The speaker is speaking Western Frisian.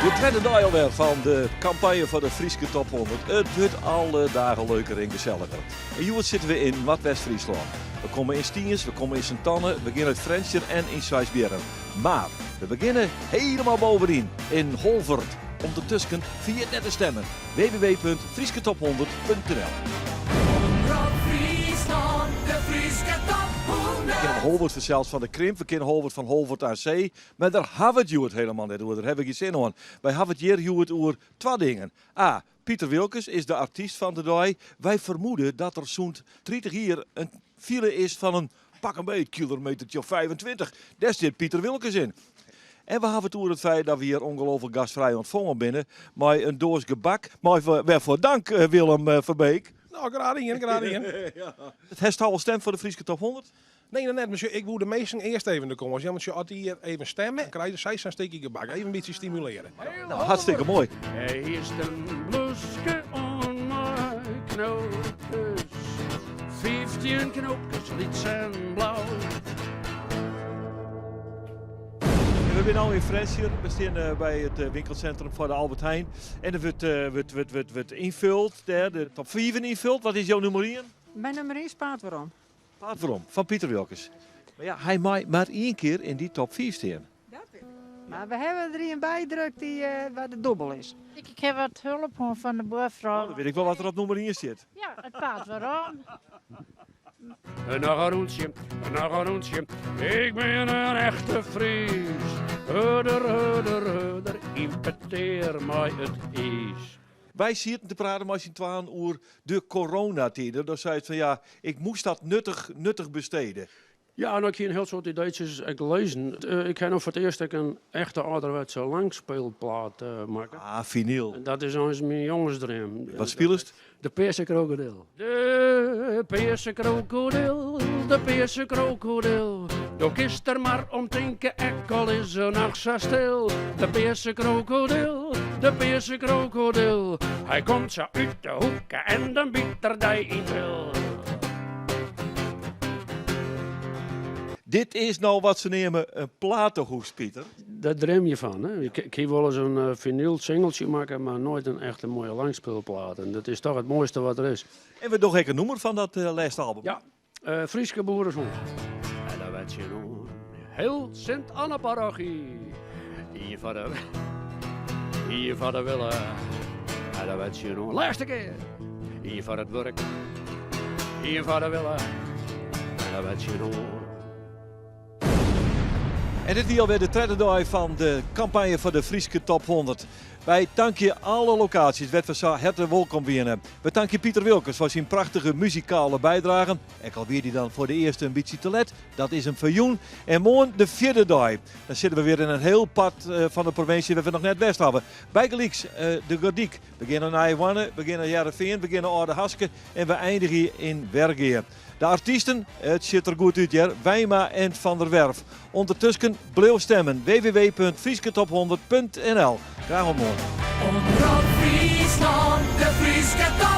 De tredde dei alwer fan de kampanje foar de Fryske Top 100. It wurdt alle dagen leuker en geselliger. En hjoed sitte we yn Noardwest-Fryslân. We komme yn Stiens, we komme yn Sint-Anne, we gean út Frjentsjer en yn Seisbierrum. Mar we begjinne helemaal bovenyn, yn Holwert. Undertusken ferjit net te stemmen, www.frysketop100.nl. Omrop Fryslân, de Fryske top We 100. kinne Holwert fansels fan de krimp, we kinne Holwert fan Holwert aan See, mar dêr hawwe we it hjoed helemaal net oer, dêr hawwe we gjin sin oan. Wy hawwe it hjir hjoed oer twa dingen. A. Piter Wilkens is de artyst fan de dei. Wy fermoede dat der sûnt 30 jier in file is fan in pak 'm beet kilometertje of 25. Dêr stiet Piter Wilkens yn. En we hawwe it oer it feit dat we hjir ongelooflik gastfrij ûntfongen binne mei in doas gebak. Mei wêrfoar dank Willem Verbeek. Nou, graach dien, graach dien. Hast al stimd foar de Fryske Top 100? Nee, noch net. Mar ik woe de minsken earst even de kâns jaan. Want as dy hjir even stemme, dan krije sy sa'n stikje gebak. Even in bytsje stimulearje. Nou, hartstikke moai. Earst in bloeske oan mei knoopkes, 15 knoopkes, lyts en blau. We binne no yn Frjentsjer. We stean by it winkelsintrum foar de Albert Heijn. En der wurdt, wurdt, wurdt, wurdt, wurdt ynfuld dêr, de top 5 ynfuld. Wat is jo nûmer ien? Myn nûmer ien is Paad Werom. Paad Werom, fan Piter Wilkens. Mar ja, hy mei mar ien kear yn dy top 5 stean. Dat wit ik. Mar we hawwe der ien bydrukt dy't wat de dûbel is. Ik ha wat help hân fan de buorfrou. Oh, dan wit ik wol wat der op nûmer ien stiet. Ja, it paad werom. Noch in rûntsje, noch in rûntsje, ik bin in echte Fries. Hurder, hurder, hurder, yn petear mei it iis. Wy sieten te praten mei syn twaen oer de coronatiid. Do seist fan ja, ik moast dat nuttich, nuttich bestede. Ja, no, ik hie in hiel soad ideetsjes ek lizzen. Ik ha no foar it earst ek in echte âlderwetse langspeelplaat makke. Ah, finyl. En dat is eins myn jongesdream. Wat spilest? De Pearse Krokodil. De pearse krokodil, de pearse krokodil. Do kinst der mar om tinke, ek al is er noch sa stil. De pearse krokodil, de pearse krokodil. Hy komt sa út de hoeke en dan byt er dy yn 't bil. Dit is no wat se neame in platehûs, Piter. Dêr dream je fan. Hè? Ik hie wolris in finyl singeltsje makke, mar noait in echte moaie langspylplaat. En dat is toch it moaiste wat der is. En we dogge ek in nûmer fan dat lêste album. Ja, Fryske Boeresûns. En dan wet je oan heel Sint Anne parochie. Ien foar de, ien foar de wille. En dan wet je oan, lêste kear. Ien foar it wurk, ien foar de wille. En dan wet je oan. En dit wie alwer de tredde dei fan de kampanje foar de Fryske Top 100. Wy tankje alle lokaasjes wêr't we sa herte wolkom wiene. We tankje Piter Wilkens foar syn prachtige muzikale bydragen. Ek al wie dy dan foar de earste in bytsje te let, dat is him ferjûn. En moarn de fjirde dei. Dan sitte we wer yn in hiel part fan de provinsje wêr't we noch net west hawwe. Bygelyks de Gordyk. We gean nei Nijehoarne, we gean nei Hearrenfean, we gean nei Aldehaske en we eindigje yn Wergea. De artysten, it sjocht der goed út hear, Wijma en Van der Werf. Undertusken bliuw stemmen, www.frysketop100.nl. Graach oant moarn. Omrop Fryslân, de Fryske top.